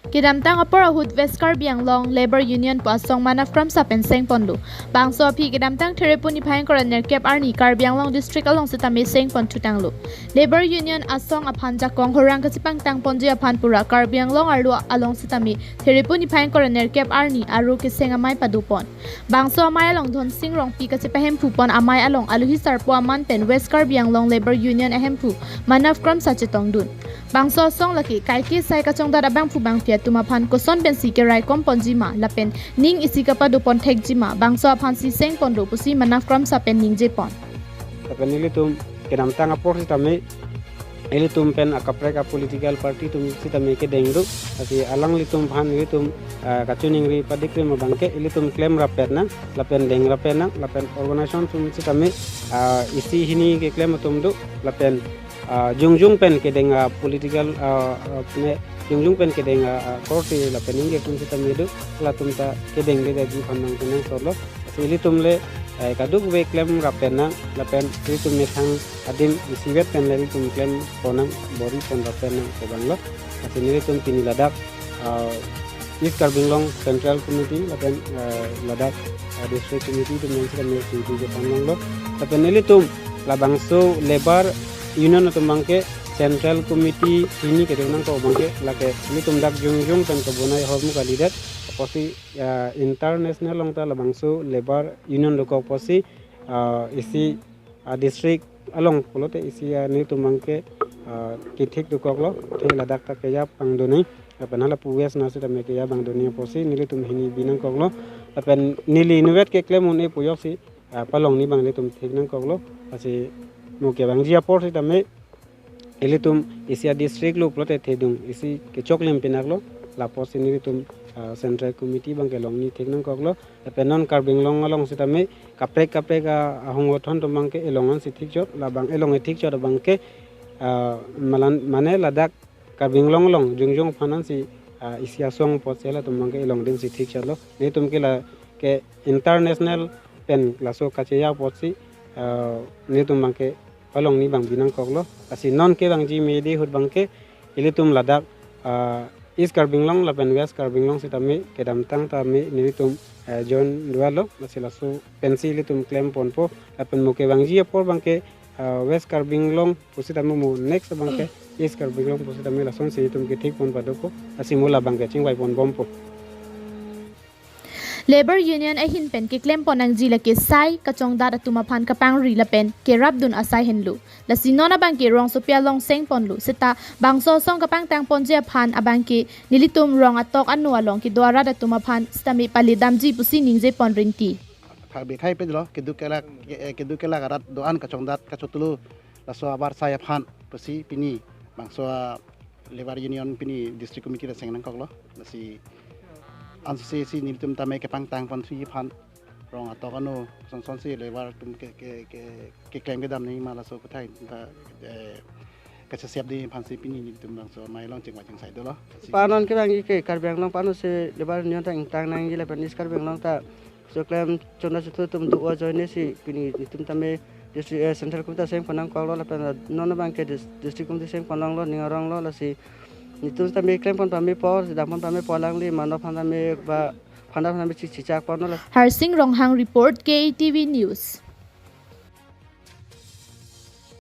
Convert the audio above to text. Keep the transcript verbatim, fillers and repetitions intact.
Kedamtang apor ahut West Karbi Anglong Labour Union pu asong Manav Kramsa pen sengponlo. Bangso aphi kedamtang Therepun niphai ingkoi ra nerkep arni Karbi Anglong District along sitame sengpon thutanglo. Labour Union asong aphan jakong horang kachepangtang ponji aphan pura Karbi Anglong arlo along sitame Therepun niphai ingkoi ra nerkep arni aro keseng amei padopon. Bangso amei along Dhonsing Rongpi kachepahemphu pon amei along aluhi sarpo aman pen West Karbi Anglong Labour Union ahemphu Manav Kramsa chetongdun. Bangso asong lake kaike sai kachongdat abangphu bangphi atum aphan koson pensi kerai kom ponji ma lapen ning isi kapadopon thekji ma bangso aphansi sengponlo pusi Manav Kramsa pen ningjepon. Lapen ilitum kedamtang apor sitame ilitum pen akaprek a political party atum sitame kedeng do. Lasi alanglitum aphan ilitum, ah, kachiningri padikrim abangke ilitum klemrap pet nang lapen dengrap pet nang lapen organization atum sitame, ah, isi hini keklem atum do lapen, ah, jongjong pen kedeng, ah, political, ah, ah, ne jongjong pen kedeng, ah, ah, korte lapen ingke atum sitame do, latum ta kedengledetji aphan nang kenangsot lo. Lasi ilitum le, eh, kadokave klemrap pet nang lapen ilitum methang adim isivet pen le ilitum klempon nang, bor-iponrap pet nang pu abang lo. Lasi nelitum pini ladak, ah, East Karbi Anglong Central Committee lapen, ah, ladak, ah, District Committee atum yang sitame singpi jepon longlo. Lapen nelitum labangso Labour Union atum abangke Central Committee hini kedeng nangkok abangke lake nelitum dak jongjong pen kebonai ahormu kalidet apotsi, ah, international along ta labangso Labour Union dokok apotsi, ah, isi, ah, district along pulote isi, ah, nelitum abangke, ah, kethik dokoklo, athe ladak ta keja pangdunji, lapen hala pu West na sitame keja pangdunji apotsi nelitum hini bi nangkoklo, lapen neli inutvet keklem un-e pu ajoksi, ah, palongni abang nelitum thik nangkoklo, lasi mo kevangji apor sitame ilitum isi a district lo pulote thedung isi kechoklim pinaklo, la apotsi nelitum, ah, Central Committee abangke longni thik nangkoklo, lapen non Karbi Anglong along sitame kaprek kaprek a, ahung othon atum abangke elong ansi thikchot, labang elong ethikchot abangke, ah, malan mane ladak Karbi Anglong along jongjong aphan ansi, ah, isi asong apotsi halatum abangke elong dinsi thikchotlo. Nelitum ke lake international pen laso kacheja apotsi, ah, nelitum abangke palongni abang bi nangkoklo. Lasi non kevangji medi ahut abangke ilitum ladak, ah, East Karbi Anglong lapen West Karbi Anglong sitame kedamtang tame nelitum, eh, join dualo, lasi laso pensi ilitum klemponpo, lapen mo kevangji apor abangke, ah, West Karbi Anglong pusitame mo next abangke East Karbi Anglong pusitame lasonsi itum kethikpon padopo, lasi mo labangke chingvaiponbompo. Labour Union ahin pen keklempon nangji lake sai kachongdat atum aphan kapangri lapen kerapdun asai henlo. Lasi non abangke rongsopi along sengponlo, seta bangso asong kapangtang ponji aphan abangke nelitum rong atok ano along kedo arat atum aphan sitame palidamji pusi ningjepon rinti. Phak bethai pedlo, keduk kelak, ke-, eh, keduk kelak arat do-an kachongdat kachotulu laso abar sai aphan pusi pini bangso a Labour Union pini District Committee ta seng nangkoklo. Lasi ansose si nelitum tame kepangtang ponsi aphan rong atok ano sonsonsi labour atum ke, ke, ke, keklem kedam nangji ma laso aputhak ta, eh, kachesep di aphansi pini nelitum bangso amei along chingvai chingsai dolo. Lasi panon kevangji ke Karbi Anglong panon si Labour Union ta ingtang nangji lapen East Karbi Anglong ta so klem chona chothu atum do-o ajoine si pini nelitum tame district, eh, Central Committee ta sengpon nangkoklo lapen non abangke dis-, District Committee sengpon longlo, ning aronglo, lasi nelitum tame klempon pamepo, damponpamepo alangli, mano aphan tame ba phanda aphan tame chi-, chichakponlo la. Harsing Ronghang report, K A T V News.